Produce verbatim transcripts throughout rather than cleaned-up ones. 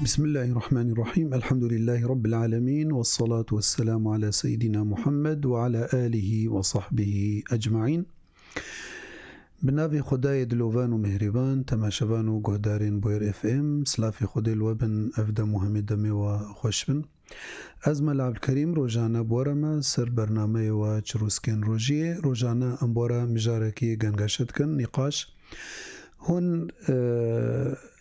Bismillahirrahmanirrahim. Elhamdülillahi Rabbil alemin. Vessalatu vesselamu ala seyyidina Muhammed ve ala alihi ve sahbihi ecmain. Bi navê Xwedayê dilovan û mêhrîban, temaşevan û guhdarên Boyer F M, silafê Xwedê li we bin, ev dem û hemê demê we xweş bin. Ez Mela Ebdulkerîm, rojane bi we re me ser bernameyê we Çirûskên Rojiyê. Rojane em bi we re mijarekî gengaşe dikin, nîqaş. Hûn, e,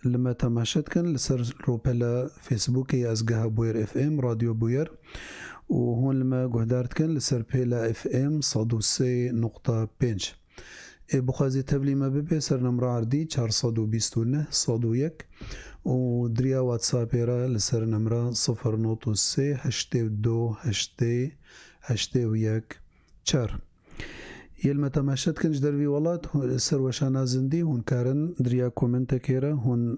li me temaşe dikin li ser rûpela Facebookê ya Ez Geha Boyer F M, Radyo Boyer, û hûn li me guhdar dikin li ser pêla F M sed û sê nokta pênc. Ê bixwazî tevlî me bibe ser nemra erdî çar sed û bîst û neh sed û yek û diriya WhatsAppê re li ser nemra sifir not û sê heştê û du heştê heştê û yek çar. Yê li me temaşe dikin ji dervî welat, hu-, ser weşana zindî, hûn karin diriya komentekê re, hûn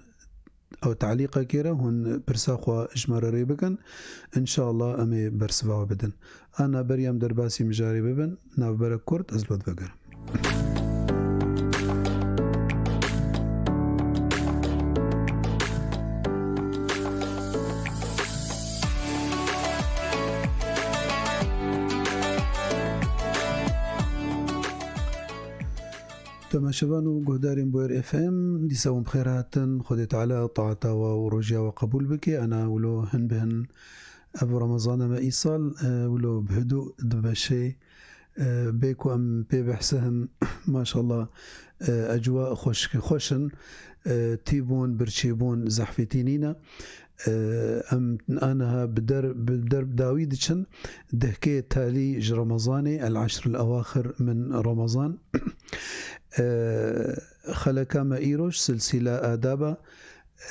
ew talîqekê re, hûn pirsa xwe ji me re rê bikin. Înşallah em ê bersiva we bidin. Ana berî em derbasî mijarê bibin, navberek kurt ez li we divegerim. Temaşevan û guhdarên Boyer F M, dîsa hûn bi xêr hatin. Xwedê Teala taata we û rojiya we qebûl bike. Ana wilo hin bi hin ev Remezana me îsal, e, wilo bi hidû dimeşê. E, bê ku em pê behse hin, maşallah, e, ecwa xweş, xweş in. E, tîbûn, birçîbûn, zehfîtî nîne. E, em aniha bi der, bi derb dawî diçin, dehkê talî ji Remezanê, el eşr el ewaxir min Remezan. E, xeleka me îroj silsîla adaba,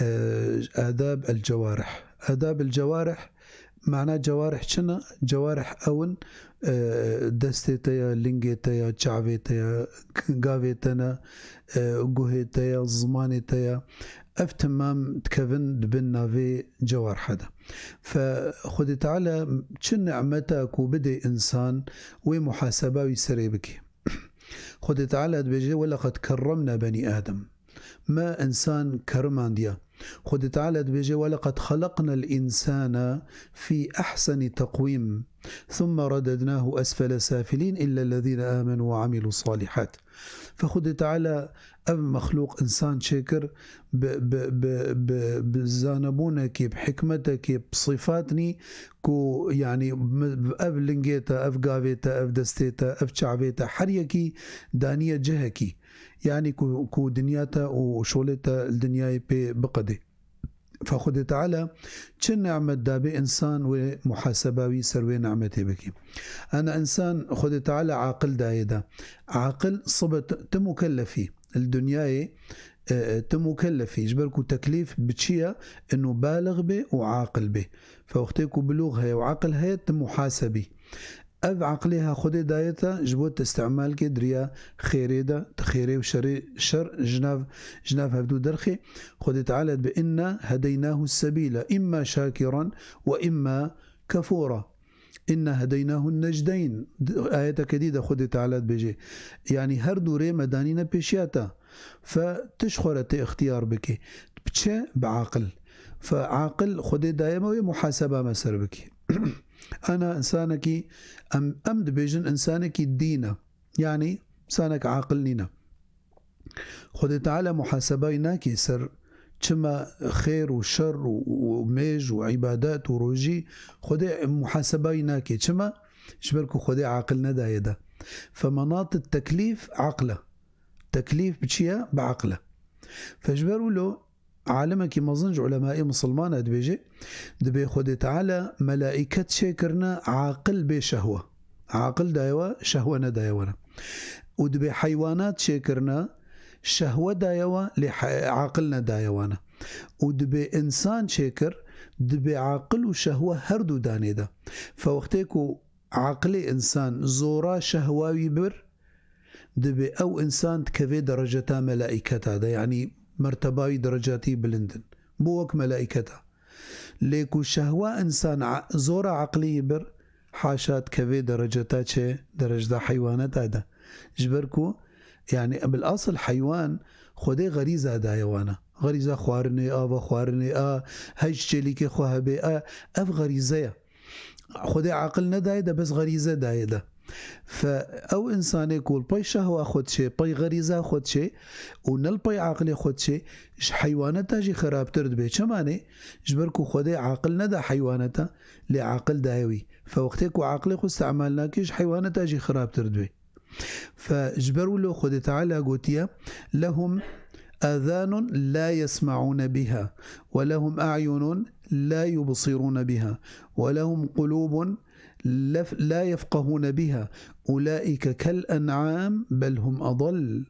e, adab el cewarih. Adab el cewarih, mana cewarih çi ne? Cewarih ew in, e, destê te ya, lingê te ya, çavê te ya, gavê te ne, e, guhê te ya, zimanê te ya. Ev temam dikevin di bin navê cewarha de. Fe Xwedê Teala çi nimeta ku bidê însan, wê muhaseba wî serê bike. Xwedê Teala dibêje, "Weleqed kerremna benî Adem." Me însan kerimandiya. Xwedê Teala dibêje, "Weleqed xeleqnel însane fî ehsenî teqwîm, thumme redednahu esfele safilîn, illa lezîne amenu ve amilu salihat." Fe Xwedê Teala ev mexlûq însan çêkir bi, bi, bi, bi, bi zanebûnekê, bi hikmetekê, bi sifatnî ku, yanî, mi-, ev lingê te, ev gavê te, ev destê te, ev çavê te, her yekî daniye cihekî. Yanî ku, ku dinya te û şolê te li dinyayê pê biqedê. Fe Xwedê Teala çi nimet dabê însan wê muhaseba wî ser wê nimetê bikî. Ana însan Xwedê Teala aqil dayê de. Aqil sibe tu, tu mukellefî. Li dinyayê, e, e, tu mukellefî. Ji ber ku teklîf bi çi ye? Inu balix bê û aqil bê. Fe wextê ku bilûx heye û aqil heye, tu muhasebî. Ev aqilê ha Xwedê daye te ji bo tu îstimal kê diriya xêrê de, tu xêrê û şerê, şer ji nav, ji nav hevdû derxê. Xwedê Teala dibe, "Inna hedeynahu sebîle, imma şakiran ve imma kefûra. Inna hedeynahu necdeyn." Ayeteke dî de Xwedê Teala dibêje, yanî her du rê me danîne pêşiya te. Fe tu ji xwe re tê ixtiyar bikê. Bi çi? Bi aqil. Fe aqil Xwedê daye me wê muhaseba me ser bikê. Ana însanekî, em, em dibêjin însanekî dîn e. Yanî însanek aqil nîne. Xwedê Teala muhaseba wî nake ser çima xêr û şer û, û mêj û îbadet û rojî, Xwedê muhaseba wî nake. Çima? Ji ber ku Xwedê aqil nedaye de. Fe menat teklîf aqil e. Teklîf bi çi ye? Bi aqil e. Fe ji ber wilo, alimekî mezin ji ulemayê misilman e dibêje, dibê Xwedê Teala melaîket çêkirine aqil bê şehwe. Aqil daye we, şehwe nedaye we ne. Û dibê heywanat çêkirine, şehwe daye we, lê he-, aqil nedaye we ne. Û dibê însan çêkir, dibê aqil û şehwe her du danê de. Fe wextê ku aqilê însan zora şehwa wî bir, dibê ew însan dikevê dereceta melaîketa de, yanî merteba wî derecatî bilind in. Bo wek melaîketa. Lê ku şehwa însan a-, zora aqilî yî bir, haşa dikevê dereceta çi? Dereceta heywaneta de. Ji ber ku, yanî bil asl heywan Xwedê xerîza daye wana. Xerîza xwarinê, ava xwarinê, a hey ji çêlîkê xwe hebê, a ev xerîze ye. Xwedê aqil nedaye de, bes xerîze daye de. Fe ew însanê ku li pey şehwa xwe diçê, pey xerîza xwe diçê û ne li pey aqilê xwe diçê, ji heywaneta jî xerabtir dibe. Çima ne? Ji ber ku Xwedê aqil neda heywaneta, lê aqil daye wî. Fe wextê ku aqilê xwe îstemal nake, ji heywaneta jî xerabtir dibe. Fe ji ber wilo Xwedê Teala gotiye, "Lehum âzânun la yesme'ûne biha, we lehum a'yunun la yubsirûne biha, we lehum qulûbun lef-, la yefqehûne biha, ulaîke kel en'am bel hum adal."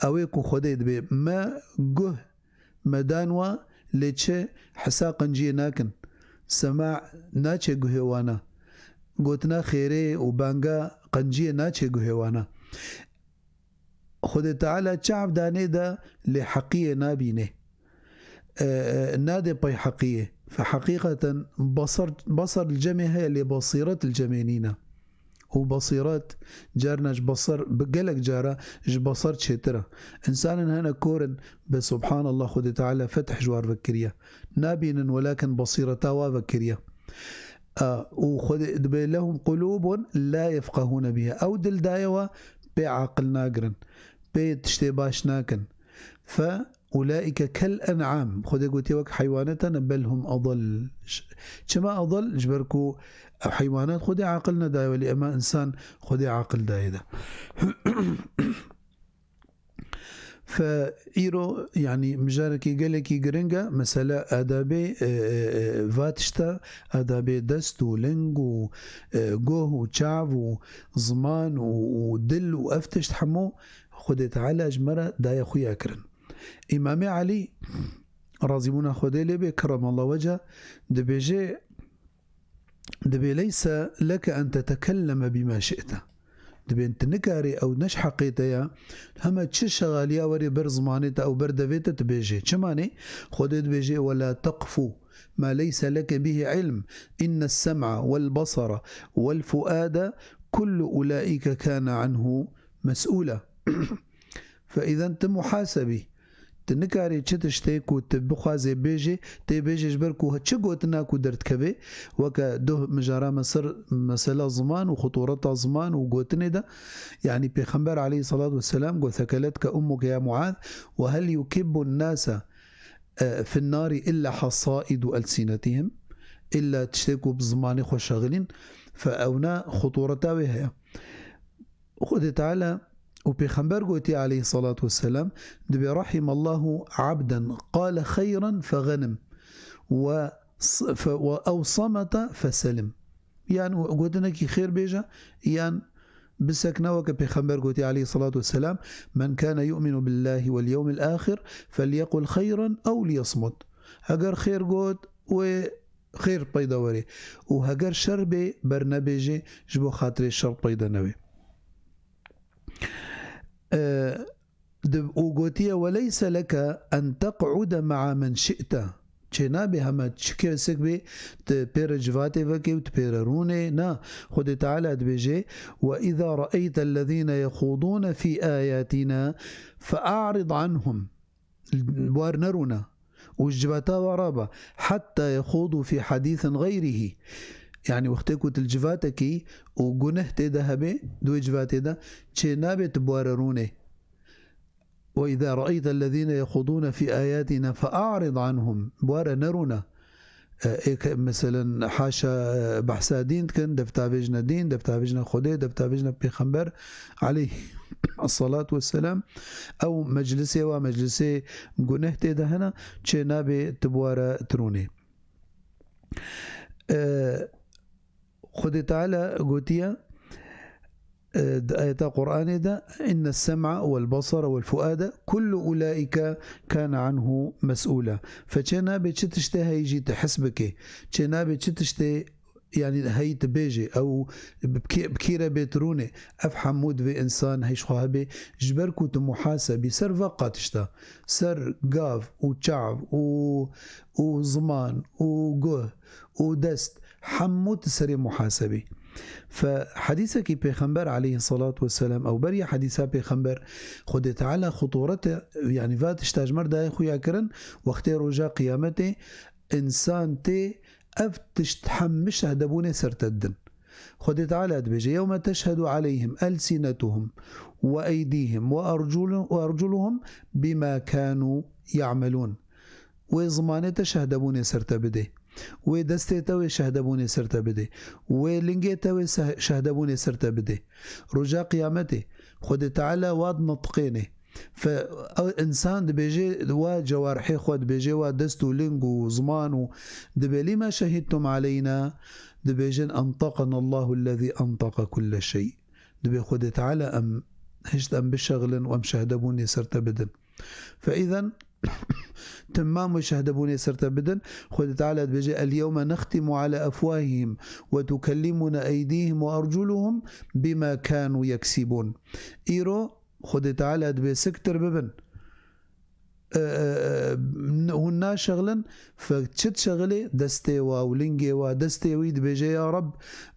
Ew ê ku Xwedê dibê me guh me dan wa, lê çi hisa qenciyê nakin. Sema naçe guhê wana. Gotina xêrê û banga qenciyê naçe guhê wana. Xwedê Teala çav danê de lê heqiyê nabînê. E, e, nadê pey heqiyê. Fe heqîqeten basar, basar li cemê heye lê basîret li cemê nîne. Û basîret, carna ji basar, bi gelek cara ji basar çêtir e. Însanên hene kor in, be subhanallah, Xwedê Teala fetih ji war vekiriye. Nabînin, welakin basîreta wa vekiriye. A, û Xwedê dibê, "Lehum qulûbun la yefqehûne biha." Ew dil daye wa pê aqil nagirin, pê tiştê baş nakin. Fe ulaîke kel en'am. Xwedê gotiye wek heywaneta ne, bel hum adal. Ş-, çima adal? Ji ber ku ew heywanat Xwedê aqil nedaye, welî ema însan Xwedê aqil daye de. Fe îro, yanî mijarekî gelekî giring e, mesela adabê, e, e, e, va tişta, adabê dest û ling û, e, goh û çav û ziman û, û dil û ev tişt hemû Xwedê Teala ji me re daye xuya kirin. Îmamê Elî, razîbûna Xwedê lê bê, kerremallahu weceh, dibêje, dibê, "Leyse leke en tetekelleme bîma şi'te." Dibên tu nikarî, ew ne ji heqê te ya, heme çi şexaliya werê ber zimanê te ew ber devê te tu bêjê. Çima ne? Xwedê dibêje, "Wela teqfu ma leyse leke bihî ilm, inne sem'a wel basara wel fuade kullu ulaîke kâne anhu mes'ûla." Fe îzen tu muhasebî. Tu nikarî çi tiştê ku tu bixwazê bêjê, tê bêjê ji ber ku çi gotina ku derdikeve, weke duh mijara me ser mesela ziman û xutureta ziman û gotinê de, yanî Pêxember aleyhissalatu vesselam got, "Thekeletke ummuke ya Muaz, ve hel yukibbun nase, e, fin nari illa hasaidu elsinetihim." Illa tiştê ku bi zimanê xwe şexilîn, fe ewna xutureta wê heye. Xwedê Teala û Pêxember gotiye aleyhissalatu vesselam, dibê, "Rahimallahu abden qale xeyran fexenim, we s-, fe-, we ew samete feselim." Yan gotinekî xêr bêje, yan bisekne, weke Pêxember gotiye aleyhissalatu vesselam, "Men kâne yu'minu billahi wel yewmil ahir, felyekul xeyran ew liyesmut." Heger xêr got, wê xêr peyda were. Û heger şer bê, bernebêje, ji bo xatirê şer peyda nebe. E, di-, û gotiye, "Weleyse leke en teq'ude ma'a men şi'te." Çênabe hema çi kesek bê, tu pê re civatê vekê û tu pê re rûnê. Na, Xwedê Teala dibêje, "Ve izâ re'eytellezîne yexûdûne fî âyâtîna fe'a'rid anhum." War nerûne û ji civata wa rabe, "Hetta yexûdû fî hadîsin xeyrihî." Yanî wextê ku tu li civatekî û guneh tê de hebe, di wê civatê de çê nabe tu bi wa re rûnê. "Ve izâ re'eytellezîne yexûdûne fî âyâtîna fe'a'rid anhum." Bi wa re nerûne. E, ê ke, meselen, haşa, e, behsa dîn dikin, dev tavêjine dîn, dev tavêjine Xwedê, dev tavêjine Pêxember, aleyhissalatu vesselam, ew meclisê wa, meclisê guneh tê de hene, çê nabe tu bi wa re tirûnê. E, Xwedê Teala gotiye, e, di ayeta Qur'anê de, "Inne sem'a wel basara wel fuade kullu ulaîke kâne anhu mes'ûla." Fe çê nabe çi tiştê heyî jî tu his bike. Çê nabe çi tiştê, yanî heyî tu bêjê, ew bi kê, bi kî re bê tu rûnê. Ev hemû divê însan heyş xwe hebe, ji ber ku tu muhasebî ser veqa tişta. Ser gav û çav û, û ziman û guh û dest, hemû tu serê muhasebî. Fe hedîsekî Pêxember aleyhissalatu vesselam, ew beriya hedîsa Pêxember, Xwedê Teala xuturete, yanî va tişta ji me re daye xuya kirin, wextê roja qiyametê însan tê ev tişt hemî şehdebûnê ser te didin. Xwedê Teala dibêje, "Yewme teşhedu aleyhim elsinetuhum ve eydihim ve erculu-, ve erculuhum bima kanu ya'melun." Wê zimanê te şehdebûnê ser te bidê. Wê destê te wê şehdebûnê ser te bidê. Wê lingê te wê seh-, şehdebûnê ser te bidê. Roja qiyametê Xwedê Teala wa dinitiqênê. Fe-, ew însan dibêje wa cewarihê xwe, dibêje wa dest û ling û ziman û dibê, "Lîme şehîdtum aleyna?" Dibêjin, "Entaqena Allahu lezî entaqa kulle şey." Dibê Xwedê Teala em hişt em bişexilin û em şehdebûnê ser te bidin. Fe îzen, temam wê şehdebûnê ser te bidin. Xwedê Teala dibêje, "El yewme nextimu ala efwahihim ve tukellimuna eydihim ve erculuhum bima kanu yeksibun." Îro Xwedê Teala dibê siktir bibin. E, e, e, hûn naşexilin, fe çi dişexilê? Destê wa û lingê wa, destê wî dibêje, "Ya Reb,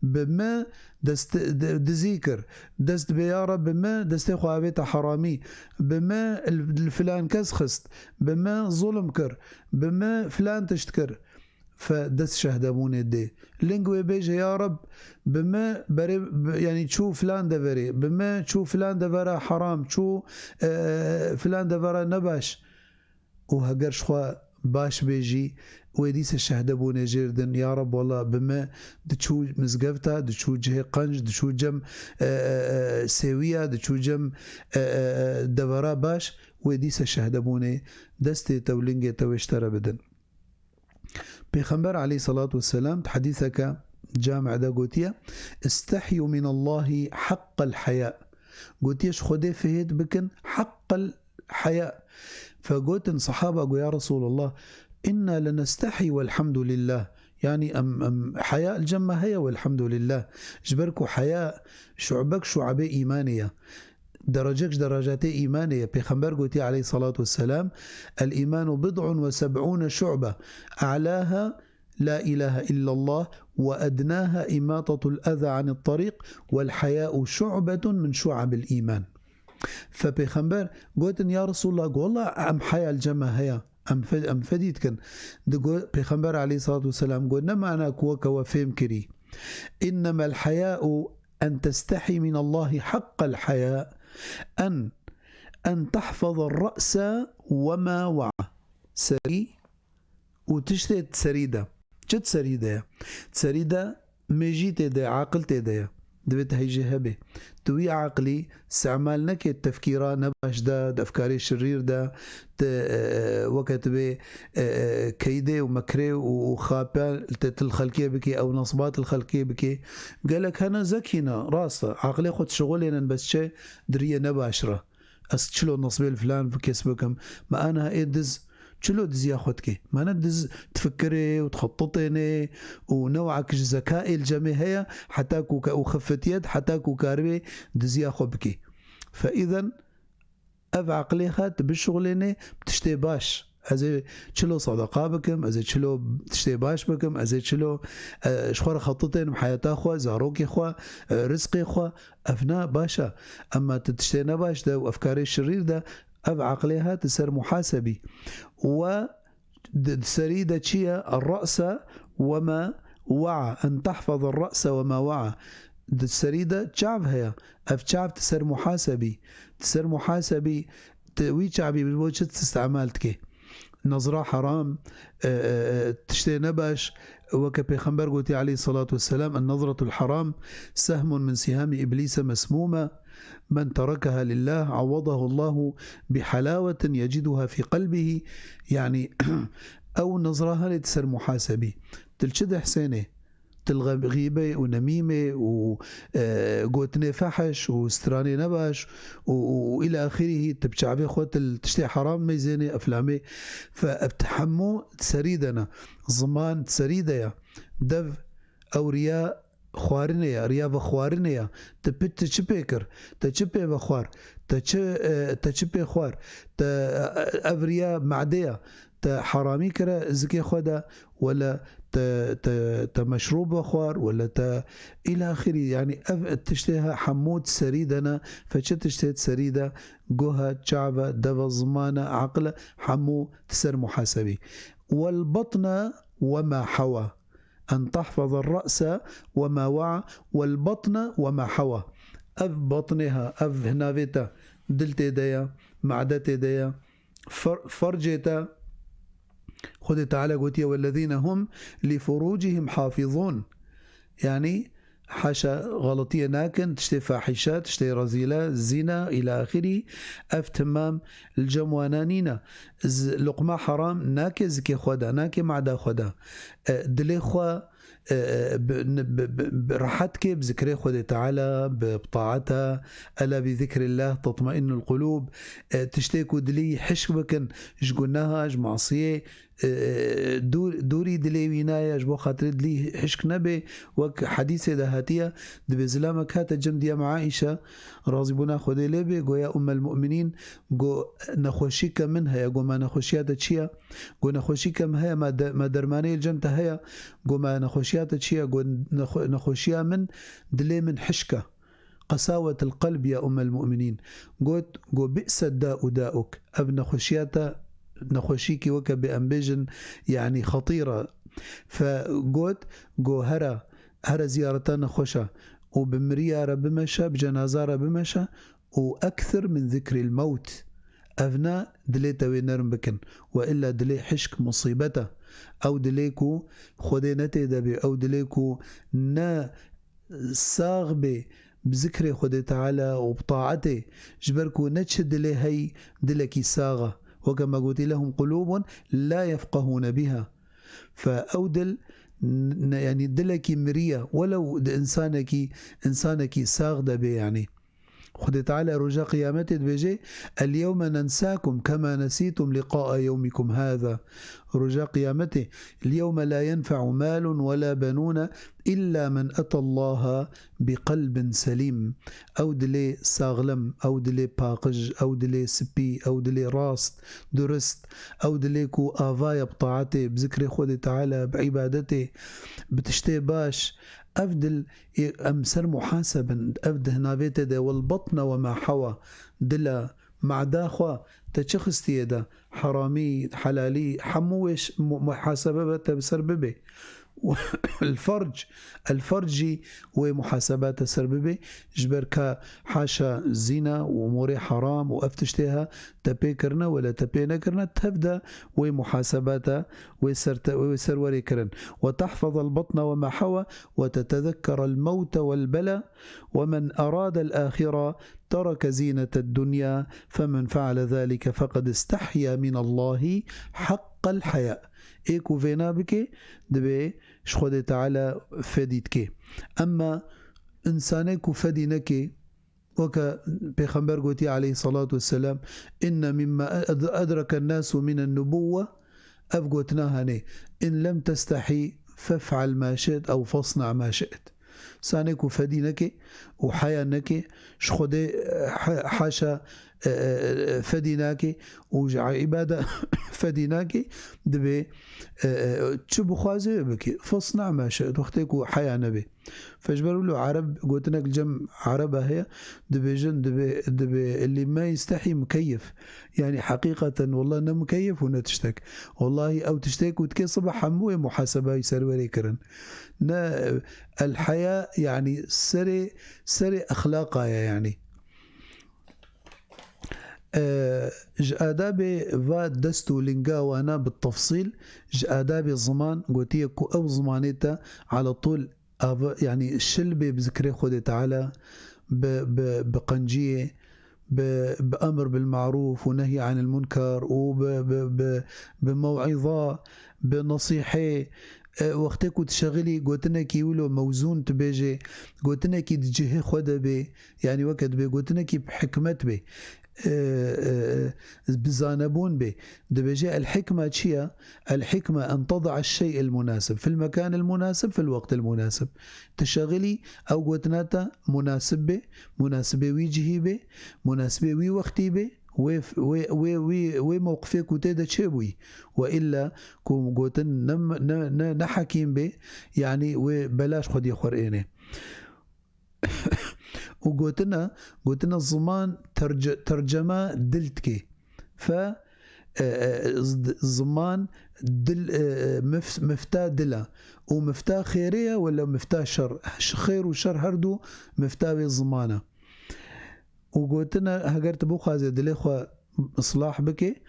bi me dest, di-, dizî kir." Dest dibê, "Ya Reb, bi me destê xwe avête heramî. Bi me li, li filan kes xist. Bi me zulm kir. Bi me filan tişt kir." Fe dest şehdebûnê dê. Ling wê bêje, "Ya Reb, bi me berê, bi, yanî çû filan deverê, bi me çû filan devera heram, çû, e, filan devera nebaş." Û heger ji xwe baş bê jî, wê dîse şehdebûnê jêr din, "Ya Reb, wela bi me diçû mizgevta, diçû cihê qenc, diçû cem, e, e, e, sêwiya, diçû cem, e, e, e, devera baş." Wê dîse şehdebûnê destê te û lingê te wê ji te re bidin. Pêxember aleyhissalatu vesselam di hedîseke camî de gotiye, "İstehyu minallahi haqqal haya." Gotiye, "Ji Xwedê fihêt bikin, haqqal haya." Fe gotin sahaba, got, "Ya Resulallah, inna lenestehî velhamdülillah." Yanî em, em heya li cem me heye, welhamdülillah. Ji ber ku heya şu'bek şu'abê îmanê ye. Derecek ji derecatê îmanê ye. Pêxember gotiye aleyhissalatu vesselam, "El îmanu bid'un ve seb'ûne şu'be. A'lâha la ilahe illallah ve ednâha imatatul eza anit tariq vel haya'u şu'betun min şu'abil îman." Fe Pêxember gotin, "Ya Resulallah, got, wela em heya li cem me heye. Em fe-, em fedî dikin." Di go-, Pêxember aleyhissalatu vesselam got, "Ne mana ku weke we fêm kirî. İnnemel haya'u en testehî minallahi haqqal haya, en, en tahfaza re'se ve ma wa'a." Serî û tiştê di serî de. Çi di serî de ye? Di serî de mêjî tê de, aqil tê de ye. Divê tu heyjê hebê. Tu wî aqilî îstemal neke tefkîra nebaş de, di efkarê şirîr de, tu, e, e, weke tu bê, e, e, keydê û mekrê û, û xape te til xelkê bikê, ew nesbat li xelkê bikê. Gelek hene zekî ne, rast e. Aqilê xwe dişixulênin, bes çi? Di riyê nebaş re. Ez çilo nesbê li filan kes bikim. Me aniha ê diz çilo diziya xwe dike? Me ne diz difikirê û dixetitênê û new'ek ji zekaê li cemê heye, heta ku ke-, û xifetiyet, heta ku karibê diziya xwe bike. Fe îzen ev aqilê xwe tu bişuxulênê bi tiştê baş. Ez ê çilo sedeqa bikim, ez ê çilo tiştê baş bikim, ez ê çilo, e, ji xwe re xetitênim heyata xwe, zarokê xwe, e, rizqê xwe. Ev ne baş e. Emma tu tiştê nebaş de û efkarê şirîr de, ev aqilê hat li ser muhasebî. We di, di serî de çi ye? Re'se ve ma wa'a. En tahfaza re'se ve ma wa'a. Di serî de çav heye. Ev çav di ser muhasebî. Di ser muhasebî, tu wî çavî ji bo çi îstemal dikê? Nezra heram, e, e, e, tiştê nebaş, weke Pêxember gotiye aleyhissalatu vesselam, "En-nezratul haram sehmun min sihami iblîse mesmûme, men terekeha lillah, awadahu Allahu bi halawetin yeciduha fi qelbihi." Yanî, ew nezra hene di ser muhasebî. Tu li çi dihsênê? Tu li xî-, xîbê û nemîmê û, e, gotinê fehiş û stranê nebaş û, û, û îlâ axirîhî, tu bi çavê xwe tu li tiştê heram meyzênê, eflamê. Fe ev hemû di serî de ne. Ziman di serî de ye. Dev ew riya xwarinê ye, riya vexwarinê ye. Tu pi-, tu çi pê kir? Te çi pê vexwar? Te çi, e, te çi pê xwar? Te, e, ev riya madê ye. Te heramî kire zikê xwe de, wele te, te, te meşrûb vexwar, wele te îlâ axirî. Yanî ev tiştê he hemû di serî de ne, fe çi tiştê di serî de, guhe, çav e, dev e, ziman e, aqil e, hemû di ser muhasebî. والبطن وما حوى. أن تحفظ الرأس وما وعى، والبطن وما حوى. Ev batnê ha, ev hinavê te, dil tê de ye, made tê de ye, fer-, fercê te. Xwedê Teala gotiye, "والذين هم لفروجهم حافظون." Yanî, haşa xeletiyê nakin, tiştê fahîşe, tiştê rezîle, zîna, îlâ axirî, ev timam li cem wana nîne. Z-, luqma heram nake zikê xwe de, nake mada xwe de. E, dilê xwe, e, e, bi, n-, bi, bi, bi rehet ke bi zikrê Xwedê Teala, bi, bi taeta, "ألا بذكر الله تطمئن القلوب". E, tiştê ku dilî hişk bikin ji guneha, ji masiyê, e, dûr, dûrî dilê wî naye, ji bo xatirê dilî hişk nebe. Wek hedîsê de hatiye, dibê zilamek hate cem diyem Aîşe, razîbûna Xwedê lê bê, goya Ummel Mu'minîn, go, "Nexweşîke min heye." Go, "Ma nexweşiya te çi ye?" Go, "Nexweşîke min heye, ma de-, ma dermanê li cem te heye?" Go, "Ma nexweşiya te çi ye?" Go, "Nexwe-, nexweşiya min, dilê min hişk e." Qesawetil qelb ya Ummel Mu'minîn. Got, go, "Bi'se da'u da'uk." Ev nexweşiya te, nexweşîkî weke bê em bêjin, yanî xetîr e. Fe got, go, "Here, here ziyareta nexweşa û bi miriya re bimeşe, bi cenaza re bimeşe û ekthir min zikril mewt." Ev ne dilê te wê nerm bikin. We illa dilê hişk musîbet e. Ew dilê ku Xwedê ne tê de bê, ew dilê ku ne sax bê bi zikrê Xwedê Teala û bi taetê, ji ber ku ne çi dilê hey dilekî sax e. Weke me gotî, "Lehum qulûbun la yefqehûne biha." Fe ew dil, n-, ne, yanî dilekî miriye, welew di insanekî, insanekî sax de bê, yanî. Xwedê Teala roja qiyametê dibêje, "El yewme nensakum kema nesîtum liqa'a yewmikum hâzâ." Roja qiyametê, "El yewme la yenfe'u malun ve la benûne illa men etallaha bi qelbin selîm." Ew dilê saxlem, ew dilê paqij, ew dilê spî, ew dilê rast, durist, ew dilê ku ava ye bi taetê, bi zikrê Xwedê Teala, bi îbadetê, bi tiştê baş, ev dil ê em ser muhasebin, ev di hinavê te de, "Wel batne we ma hewa", dila, mada xwe, te çi xistiye de, heramî, helalî, hemû wê ş-, mu-, muhasebe be te bi ser bibe. El ferc, el ferc jî wê muhaseba te ser bibe, ji ber ka haşa zîna û umûrê heram û ev tiştê ha te pê kirine, wele te pê nekirine, tev de wê muhaseba te wê ser te, wê ser werê kirin. "Ve tahfazal batna ve ma hewa, ve tetezekkerel mewte vel bela, ve men aradel ahira tereke zîneted dunya, femen feale zalike feqed istehya minallahi haqqal haya." Ê ku vêna bike, dibê ji Xwedê Teala fedî dike. Emma insanê ku fedî neke, weke Pêxember gotiye aleyhissalatu vesselam, "Inne mimma ad-, adrake nasu minen nubuwwe", ev gotina hene, "In lem testehî fef'al ma şi't ew fasna ma şi't." Sanê ku fedî neke û heya neke, ji Xwedê, e, ha-, haşa, e, e, e, fedî nake û ji îbada fedî nake, dibê, e, e, çi bixwaze bike. Fasna ma şi't, wextê ku heya nebe. Fe ji ber wilo Ereb, gotinek li cem Ereba heye, dibêjin, dibê, dibê, "Li me yistehî mukeyif." Yanî heqîqeten, wallah ne mukeyif û ne tiştek. Wallahî ew tiştê ku dike sibe hemû wê muhasebeyî ser werê kirin. Ne, el heya, yanî serê, serê exlaqa ye, yanî. E, ji adabê va dest û linga wana bi tefsîl, ji adabê ziman gotiye ku ew zimanê te ala tûl av-, yanî şil bê bi zikrê Xwedê Teala, bi, bi, bi qenciyê, bi, bi emr bil marûf û nehy anil munkar û bi, bi, bi, bi mewîza, bi nesîhê, e, wextê ku dişexilî gotinekî wilo mewzûn tu bêjê, gotinekî di cihê xwe de bê, yanî weke dibê gotinekî bi hikmet bê, e, e, bi zanebûn bê. Dibêje, el hikme çi ye? El hikme en teda'a şey'el munasib fil mekanil munasib fil waqtil munasib. Dişexilî ew gotina te munasib bê, munasibê wî cihî bê, munasibê wî wextî bê, Wê, wê, wê, wê, wê mewqifê ku tê de çêbûyî. We illa ku gotin ne, ne, ne, ne hekîm bê, yanî wê belaş xwediyê xwe rênê. Û gotina, gotina ziman terce-, tercema dil dike. Fe, e, e, z-, ziman dil, e, e, mif-, mifta dil e. Û mifta xêrê ye wela mifta şer? Ş-, xêr û şer her du mifta wê ziman e. Û gotina, heger tu bixwazê dilê xwe islah bike,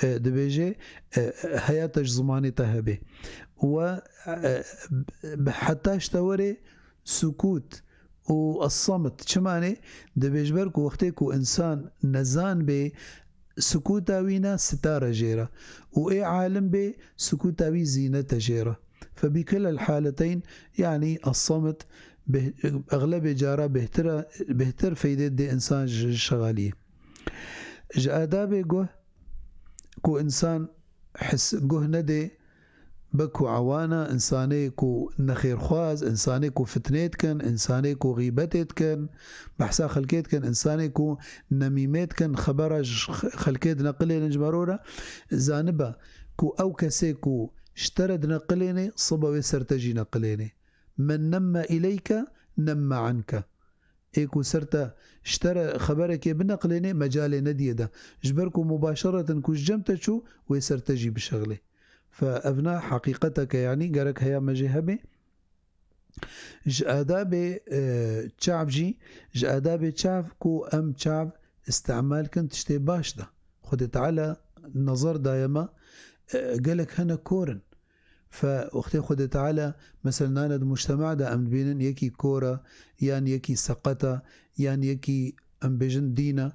e, dibêje, e, heya te ji zimanê te hebe. We, e, bi-, heta ji te were sukût û as-samt. Çima ne? Dibê ji ber ku wextê ku insan nezan bê, sukûta wî ne sitare jê re. Û ê alim bê, sukûta wî zînet e jê re. Fe bi kila l-haleteyn, yanî as-samt beh-, exlebê cara bêhtir e, bêhtir feydê dê insan ji şexaliyê. Ji adabê guh ku insan his-, guh nedê, be ku ewana, insanê ku nexêrxwaz, insanê ku fitnê dikin, insanê ku xîbetê dikin, behsa xelkê dikin, insanê ku nemîmê dikin, xebera ji x-, xelkê dineqilênin ji merora, zanibe ku ew kesê ku ji te re dineqilênê, sibe wê ser te jî neqilênê. Men nemme ileyke, nemme anke. Ê ku ser te, ji te re xeberekê bineqilênê, mecalê nediyê de. Ji ber ku mubaşeretin ku ji cem te çû, wê ser te jî bişexilê. Fe evna heqîqeteke, yanî gerek heya me jê hebe. Ji adabê, e, çav jî, ji adabê çav ku em çav îstemal kin tiştê baş de. Xwedê Teala nazar daye me, e, gelek hene kor in. Fe wextê Xwedê Teala, mesela, nane di mujtema de em dibînin yekî kor e, yan yekî seqet e, yan yekî, em bêjin, dîn e.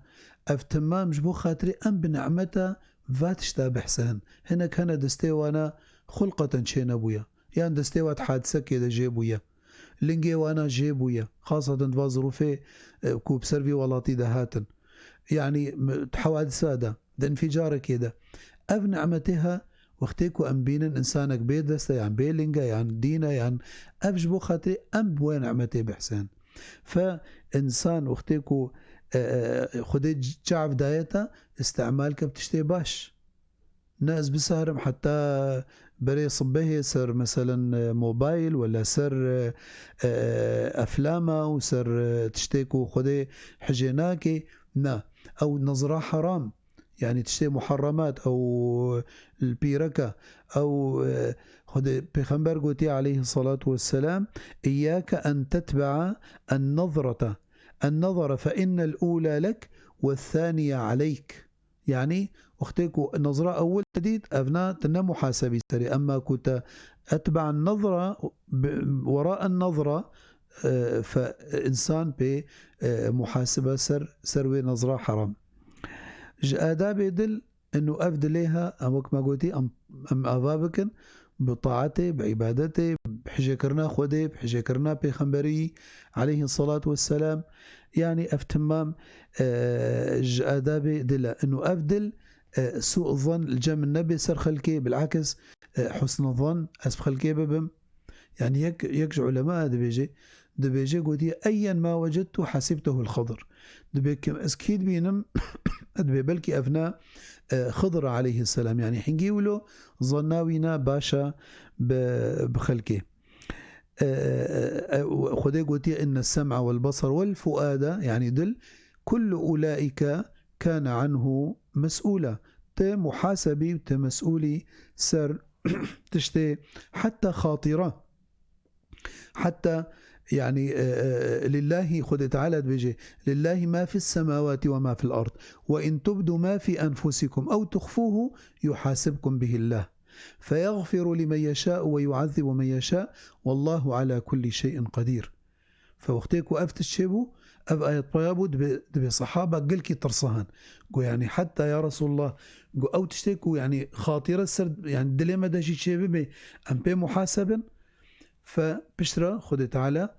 Ev temam ji bo xatirê em bi nimeta va tişta behse hin. Hinek hene destê wana xulqeten çênebûye. Yan destê wa di hadisekê de jê bûye. Lingê wana jê bûye. Xaseten di va zirûfê, e, ku bi ser vî welatî de hatin. Yanî, m-, di hewadisa de, di înfîcarekê de. Ev nimetê ha, wextê ku em bînin însanek bê dest e, yan bê ling e, yan dîn e, yan ev ji bo xatirê em bi wê nimetê bihsin. Fe însan wextê ku, e, e, Xwedê c-, çav daye te, îstemal ke bi tiştê baş. Ne ez biseherim heta berê sibehê ser, meselen, e, mobayl wala ser, e, e, eflama û ser, e, tiştê ku Xwedê hicê nake. Na, ew nezra heram. Yanî tiştê muharremat, ew li pîreke, ew, e, Xwedê Pêxember gotiye aleyhissalatu vesselam, "İyyâke en tetbe'a en-nazrete, en-nazara fe innel ûlâ lek ve thâniye aleyk." Yanî, wextê ku nezra ewil te dît, evna te ne muhasebî serê. Emma ku te etbe'en nezra, bi-, weraen nezra, e, fe însan pê, e, muhasebe ser, ser wê nezra heram. Ji adabê dil, inu ev dilê ha, em wek me gotî, em, em ava bikin, bi taetê, bi îbadetê, bi hicêkirina Xwedê, bi hicêkirina Pêxemberî aleyhî selatu vesselam. Yanî ev timam, e, ji adabê dil e. Inu ev dil, e, sû zan li cem min nebe ser xelkê, bilakis, e, husn zan ez bi xelkê bibim. Yanî yek, yek ji ulema dibêje, dibêje gotiye, "Eyyen ma wecedtu hasibtehu l-Xidr." Dibê kim ez kî dibînim, dibê belkî ev ne, e, Xidr aleyhisselam. Yanî hingî wilo zanna wî ne baş e bi, bi xelkê. E, e, e, Xwedê gotiye, "Inne sem'a wel basar wel fuada", yanî dil, "Kullu ulaike kane anhu mes'ula." Te muhasebî û te mes'ulî ser tiştê heta xatira. Heta, yanî, e, e, lillahi, Xwedê Teala dibêje, "Lillahi ma fis semawati ve ma fil ard. Ve in tubdu ma fi enfusikum ew tuxfuhu yuhasibkum bihillah. Feyaxfiru limen yeşâ'u ve yuazzibu men yeşâ. Vallahu ala kulli şey'in qadir." Fe wextê ku ev tişt çêbû, ev ayet paya bû, dibê, dibê sehaba gelkî tirsahan. Got, yanî, heta ya Resulullah, got, ew tiştê ku, yanî, xatîre ser, yanî, dilê me de jî çêbibê, em pê muhasebin. Fe piştre Xwedê Teala,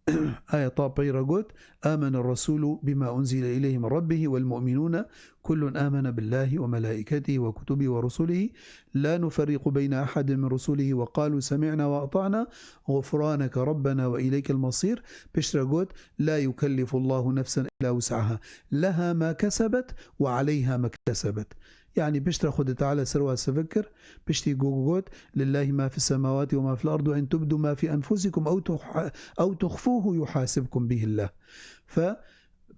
Aya ta pey re got, آمن الرسول بما أنزل إليه من ربه والمؤمنون كل آمن بالله وملائكته وكتبه ورسله لا نفرق بين أحد من رسله وقالوا سمعنا وأطعنا غفرانك ربنا وإليك المصير. Piştre got, لا يكلف الله نفسا إلا وسعها لها ما كسبت وعليها ما اكتسبت. Yani piştre Xwedê Teala ser wa sivik kir, piştî ku got, لله ما في السماوات وما في الأرض وإن تبدوا ما في أنفسكم أو تخ-، أو تخفوه يحاسبكم به الله. Fe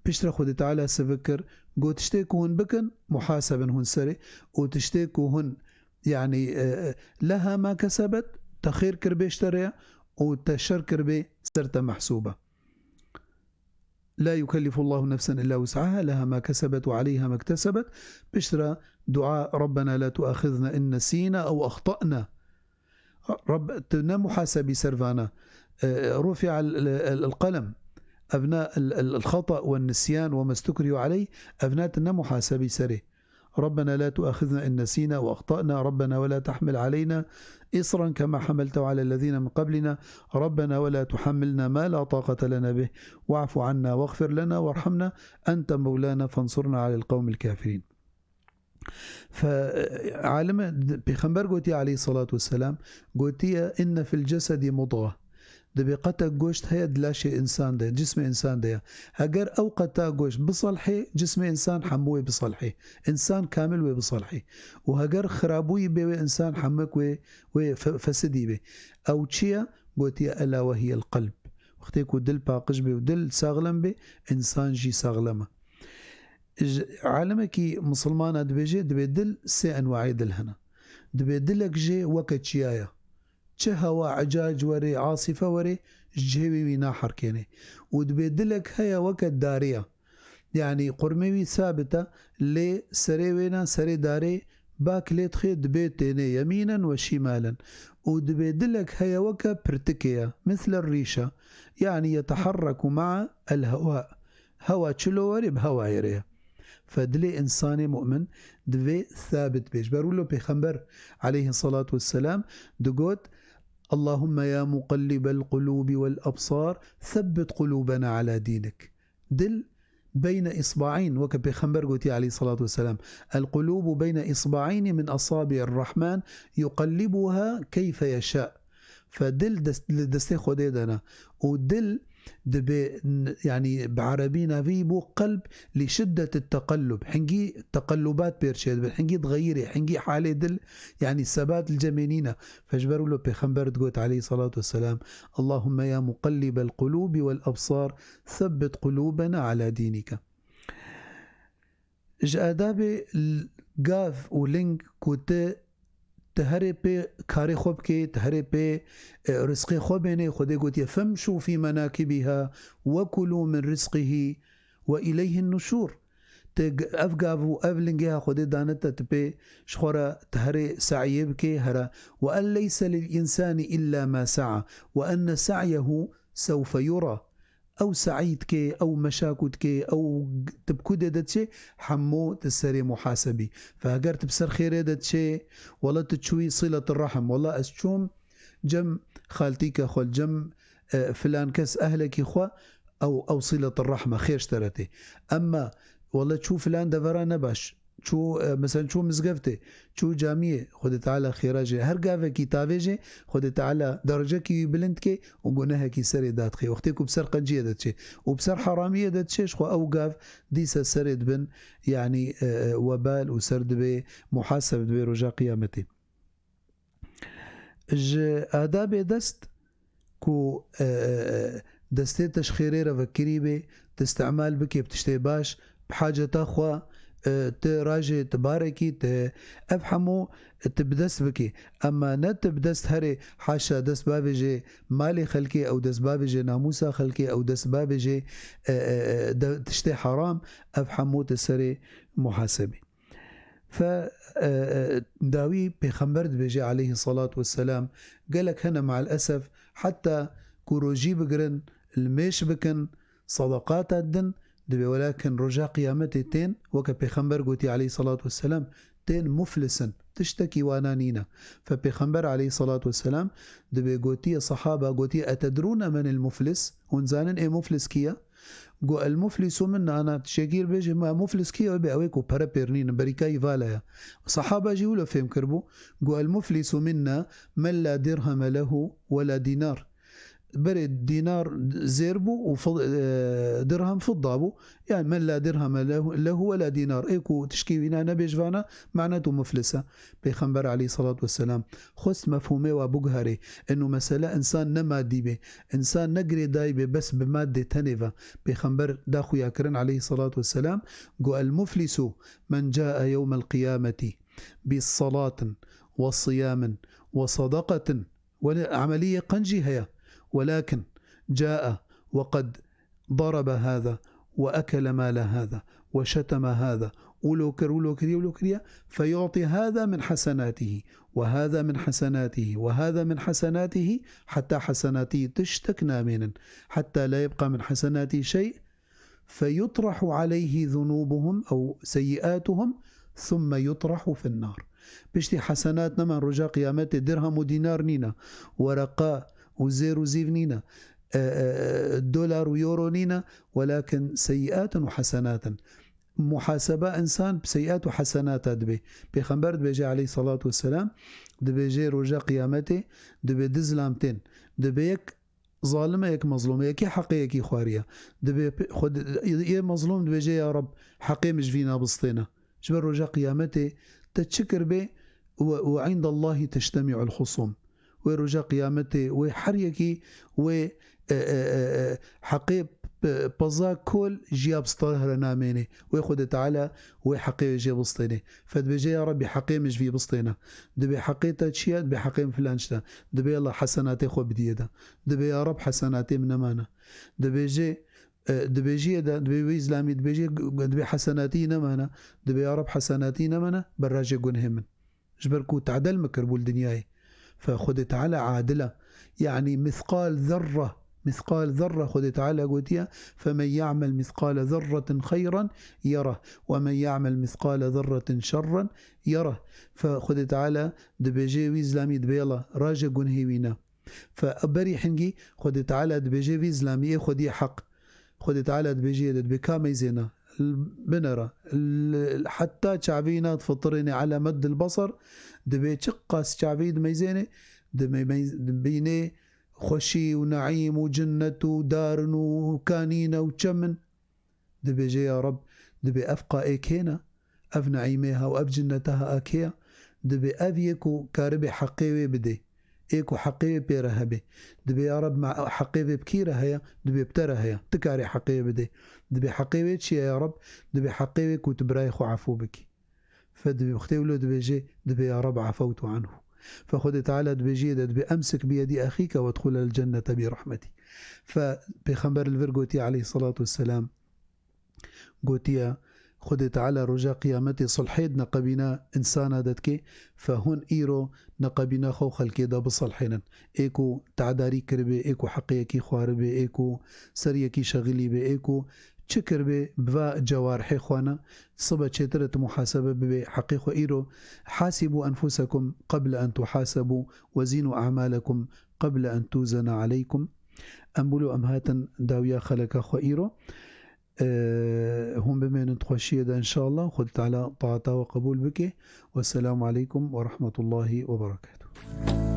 piştre Xwedê Teala sivik kir, got, tiştê ku hûn bikin, muhasebin hûn serê, û tiştê ku hûn, yani, e, لها ما كسبت, te xêr kiribê ji te re ya, û te şer kiribê ser te mehsûb e. لا يكلف الله نفسا إلا وسعها لها ما كسبت وعليها ما اكتسبت. Piştre dua, ربنا لا تؤاخذنا إن نسينا أو أخطأنا. Rab, tu ne muhasebî ser vana. E, رفع ال-، ال-، ال-، القلم. Ev ne ال-، ال-، الخطأ والنسيان وما استكرهوا عليه. Ev ne tu ne muhasebî serê. ربنا لا تؤاخذنا إن نسينا أو أخطأنا، ربنا ولا تحمل علينا إصرا كما حملته على الذين من قبلنا، ربنا ولا تحملنا ما لا طاقة لنا به، واعف عنا واغفر لنا وارحمنا، أنت مولانا فانصرنا على القوم الكافرين. Fe, alime, Pêxember gotiye aleyhissalatu vesselam, gotiye, إن في الجسد مضغة. Dibê qetek goşt heye di laşê însan de, cismê însan de ye. Heger ew qeta goşt biselhê, cismê însan hemû wê biselhê. Însan kamil wê biselhê. Û heger xirabûyî bê wê însan hemû wê, wê fe-, fesidî bê. Ew çi ye? Gotiye, ألا وهي القلب. Wextê ku dil paqij bê û dil saxlem bê, însan jî saxlem e. Ji alimekî misilmana dibêje, dibê dil sê enwayê dil hene. Dibê dilek jê weke çiya ye. Çi hewa, ecac were, asife were, ji cihê wî wî naherkêne. Û dibê dilek heye weke darê ye. Yanî qurmê wî sabit e, lê serê wê ne, serê darê bak lê dixê dibê têne يمينا وشمالا. Û dibê dilek heye weke pirtikê ye, مثل الريشة. يعني يتحرك مع الهواء. Hewa çilo were bi hewayê re ye. Fe dilê însanê mu'min divê sabit bê. Ji ber wilo Pêxember aleyhissalatu vesselam digot, اللهم يا مقلب القلوب والأبصار ثبت قلوبنا على دينك. Dil بين إصبعين، weke Pêxember gotiye aleyhissalatu vesselam, القلوب بين إصبعين من أصابع الرحمن يقلبها كيف يشاء. Fe dil dest-, li destê Xwedê de ne. Û dil dibê n-, yanî bi erebî navî bû قلب لشدة التقلب. Hingî teqellubat pêr çêdibin, hingî dixeyirê, hingî halê dil, yanî sebat li cemê nîne. Fe ji ber wilo Pêxember digot aleyhissalatu vesselam, اللهم يا مقلب القلوب والأبصار ثبت قلوبنا على دينك. Ji adabê l-, gav û ling ku ti, ti herê pê karê xwe bikê, ti herê pê, e, rizqê xwe bênê, Xwedê gotiye, فامشوا في مناكبها وكلوا من رزقه وإليه النشور. Ti g-, ev gav û ev lingê ha Xwedê dane te, ti pê ji xwe re ti herê se'yê bikê, here. وأن ليس للإنسان إلا ما سعى وأن سعيه سوف يرى. Ew se'î dikê, ew meşak û dikê, ew g-, tu bi ku dê de diçê, hemû tu serê muhasebî. Fe heger tu bi ser xêrê de diçê, wele tu çûyî siletir rahim. Wele ez çûm cem xaltîke xwe, cem, e, filan kes ehlekî xwe, ew, ew siletir rahim e, xêr ji te re tê. Emma wele çû filan devera ne baş, çû, e, mesela çû mizgeftê, çû camiyê, Xwedê Teala xêra jê. Her gavekî tavê jê, Xwedê Teala derecekî wî bilind dike û gunehekî serê dadixê. Wextê ku bi ser qenciyê de diçê û bi ser heramiyê de diçê, ji xwe ew gav dîse serê dibin, yanî, e, e, webal û ser dibê, muhaseb dibê roja qiyametê. Ji adabê dest ku, e, e, e, destê te ji xêrê re vekirî bê, tu îstimal bikê bi tiştê baş, bi haceta xwe, e, tu rajê, tu barekî, tu ev hemû tu bi dest bikê. Emma ne tu bi dest herê, haşa dest bavêjê malê xelkê, ew dest bavêjê namûsa xelkê, ew dest bavêjê, e, e, e, de, tiştê heram, ev hemû tu serê muhasebê. Fe, e, e, dawî Pêxember dibêje aleyhissalatu vesselam, gelek hene me'el esef, heta ku rojî bigirin, li mêş bikin, sadaqata didin, dibê welakin roja qiyametê tên, weke Pêxember gotiye aleyhissalatu vesselam, tên muflis in. Tiştekî wana nîne. Fe Pêxember aleyhissalatu vesselam dibê gotiye sahaba, gotiye, "Etedrûne menil muflis?" Hûn zanin ê muflis kî ye? Got, "El muflisu minna", ana şekîr bêje, "Ma muflis kî ye?" Wê bê, ew ê ku pere pêr nînin, berîka îvala ye. Sahaba jî wilo fêm kiribû. Got, "El muflisu minna men la dirheme lehu ve la dinar." Berê dînar zêr bû û fid-, e, dirhem fidda bû. Yani, "Men la dirheme lehu, lehu ve la dinar." Ê ku tişkî wîna nebê ji vana, manet û muflis e. Pêxember aleyhissalatu vesselam xwest mefhûmê wa biguherê. Eno mesele insan ne madî bê. Insan ne girêdayî bê bes bi madê tenê ve. Pêxember da xuyakirin aleyhissalatu vesselam, got, "El muflisu men cae yewmel qiyameti bi salatin ve siyamin ve sadaqatin." Wele emeliyê qenc jî heye. "Welakin cae ve qed darebe hâza ve ekele mâle hâza ve şeteme hâza." Wilo kir, wilo kiriye, wilo kiriye. "Feyu'ti hâza min hasenâtihî ve hâza min hasenâtihî ve hâza min hasenâtihî." Heta hesenatî tiştek namênin. "Heta la yebqa min hesenatî şey." "Feyutrahu aleyhi zunûbuhum ew seyyi'atuhum, thumme yutrahu fin nar." Piştî hesenat neman roja qiyametê, dirhem û dînar nîne, wereqa û zêr û zîv nîne, e, e, e, dolar û euro nîne, welakin seyyi'atun û hesenat in. Muhaseba insan bi seyyi'at û hesenata dibê. Pêxember dibêje aleyhissalatu vesselam, dibêje roja qiyametê, dibê du zilam tên. Dibê yek zalim e, yek mezlûm e, yekî heqê yekî xwariye. Dibê pe-, xwe di-, yê mezlûm dibêje, "Ya Reb, heqê min ji vîna bistêne." Ji ber roja qiyametê te çi kiribê, "Ve, ve indallahî tectemi'ul husûm." Wê roja qiyametê, wê her yekî wê, e, e, e, e, heqê pe-, peza kol jiya bistahre namênê. Wê Xwedê Teala wê heqê wê jê bistênê. Fe dibêje, "Ya Rebî, heqê min ji vî bistêne." Dibê, "Heqê te çi ye?" Dibê, "Heqê min filan tişt e." Dibê, "Allah, hesenatê xwe bidiyê de." Dibê, "Ya Reb, hesenatê min nemane." Dibêje, e, dibêjiyê de, dibê wê îzlamî, dibêje, dibê, "Hesenatî nemane." Dibê, "Ya Reb, hesenatî nemane, berraje gunhê min." Ji ber ku tadel min kiribû li dinyayê. Fe Xwedê Teala adil e. Yanî mîthqal zerre, mîthqal zerre Xwedê Teala gotiye, "Femen ya'mel mîthqale zerretin xeyran yereh, we men ya'mel mîthqale zerretin şerren yereh." Fe Xwedê Teala dibêje wî zilamî dibê, "Yala, raje gunhê wî ne." Fe berî hingî Xwedê Teala dibêje vî zilamiyê xwediyê heq. Xwedê Teala dibêje yê de dibê ka meyzêne, binera, heta çavîna difitirêne ele meddil basar, dibê çiqas çavî dimeyzêne, dime-, meyz-, dibînê xweşî û neîm û cinnet û darin û kanîne û çemin. Dibêje, ya Reb, dibê ev qa ê kê ne? Ev neîmê ha û ev cinnete ha a kê ye? Dibê ev yê ku karibê heqê wê bidê, ê ku heqê wê pê re hebe. Dibê, ya Reb, me heqê vê bi kî re heye? Dibê bi te re heye. Tu karê heqê wê bidê. Dibê heqê wê çi ye, ya Reb? Dibê heqê wê ku tu birayê xwe efû bikî. Fe dibê, wextê wilo dibêje, dibê, ya Reb, efewtu anhu. Fe Xwedê Teala dibêje yê de, dibê emsik biyedî exîke wedxulel cennete bi rahmetî. Fe Pêxember li vir gotiye aleyhissalatu vesselam, gotiye, Xwedê Teala roja qiyametê sulhê dine qebîna insana de dike, fe hûn îro neqebîna xwe û xelkê de bisilhênin. Ê ku te'darî kiribê, ê ku heqê yekî xwaribê, ê ku ser yekî şexilî bê, ê ku çi kiribê bi va cewarihê xwe ne, sibe çêtir e tu muhasebe bibê heqê xwe îro. Hasîbû enfusekum qeble en tuhasebû wezînû a'malekum qeble en tuzene aleykum. Em bûlo em hatin dawiya xeleka xwe îro. Ee, hûn bimênin di xweşiyê de, înşallah. Xwedê Teala taata we qebûl bike. Wesselamu aleykum ve rahmetullahi ve berekatuhu.